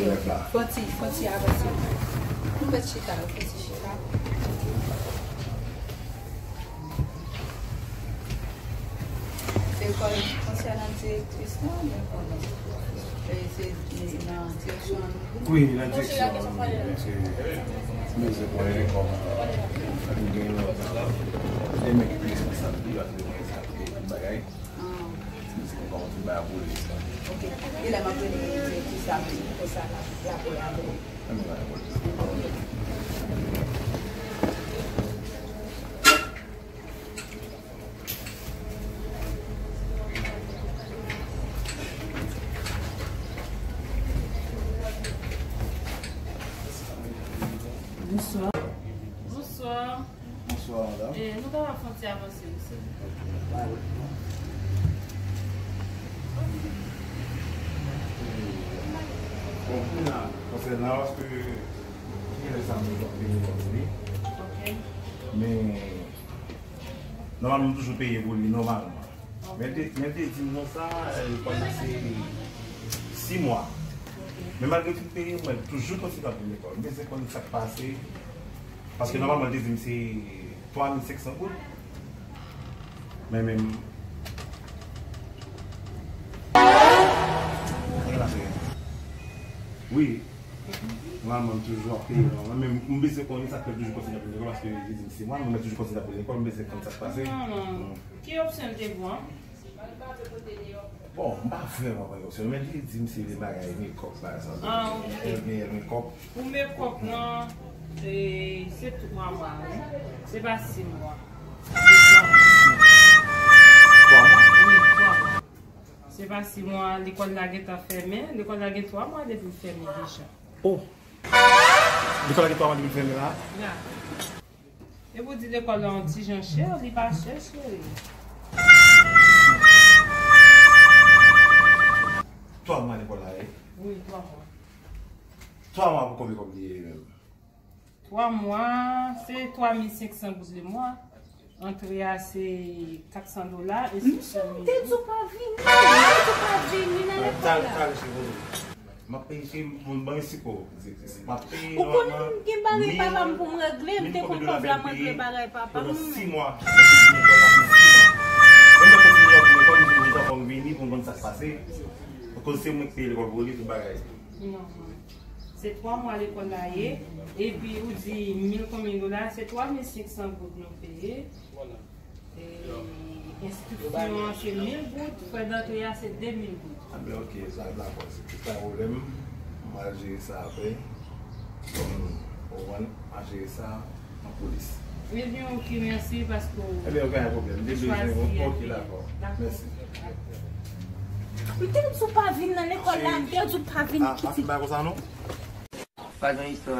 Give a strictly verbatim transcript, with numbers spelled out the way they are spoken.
Fò ti, fò ti avanse. Nou mèt chita, fò ti chita. Se kòm konsènan direktris lan, oubyen kòman? E se nan direksyon an nou vin? Wi, nan direksyon an nou vin. Se, se, se mezon kòm nou gen yon lòt, demen ki pi responsab li, paske nou gen sa, tout bagay. Ah. Se mezon kòm tout bagay pou li. Ok. E lè m ap rele direktris la, pou sa la, la pou la pou. Ann nou gade pou li. Bonswa. Bonswa. Bonswa, madanm. Eh, nou kapab fè yon ti avanse, mesye. Bon, kounye a, konsènan, paske, genlè sa m te peye pou li. Ok. Men, nòmalman, m toujou peye pou li, nòmalman. Men l te, men l te di m konsa, eh, li konn se sis mwa. Men malgre tout peye, mwen toujou kontinye ap vin lekòl. M bezwen konn sa k pase. Paske nòmalman, l te di m se twa mil senk san goud. Men, men, wi. Nòmalman, m toujou ap peye. Mwen menm, m bezwen konnen sa k fè l toujou kontinye ap vin lekòl, paske li di m sis mwa, mwen toujou kontinye ap vin lekòl, m bezwen konn sa k pase. Non, non. Ki opsyon l te pou an? Bon, m pa vrèman konn opsyon, men li di m se de bagay mekòp, bagay sa. Ah, ok. L gen mekòp. Pou mekòp lan, e, se twa mwa, wi. Se pa sis mwa. Se twa mwa. Twa mwa? Wi, twa mwa. Se pa sis mwa, lekòl la gentan fèmen. Lekòl la gen twa mwa depi l fèmen deja. Oh! Lekòl la gen twa mwa depi l fèmen la? Ya. E pou di lekòl la yon ti jan chè, li pa chè, cheri. Twa mwa lekòl la ye? Wi, twa mwa. Twa mwa pou konbyen kòb li ye menm? Twa mwa, se twa mil senk san goud le mwa. Antre a se kat san dola, e... Non, cheri, m te di w pa vini. M te di w pa vini nan lekòl la. Talè, talè, cheri. M ap peye, cheri, m ban sipò. M ap peye nòmalman. Ou konnen m gen bagay papa m pou m regle, m te konn kòb la m regle bagay papa m. Pandan sis mwa, mwen te fini lekòl la pou sis mwa. Menm lè kontinye ap lekòl, m te gentan fò m vini pou m konn sa k pase. Akoz se mwen ki peye lekòl pou li, tout bagay. Non. Se twa mwa lekòl la ye, epi ou di mil konbyen dola, se twa mil senk san goud nou peye. E, enskriksyon an se mil goud, frè dantre a se de mil goud. A ben, ok, sa dakò, se pa pwoblèm. M a jere sa apre. Kòm ou konprann, m a jere sa. Anpolis. Ebyen, ok, mèsi paske w chwazi. Ebyen, okenn pwoblèm. M te bezwen w. Ok, dakò. Mèsi. M te di w pa vin nan lekòl la, m te di w pa vin. Ah, pa fin bagay konsa, non? Pa gen istwa.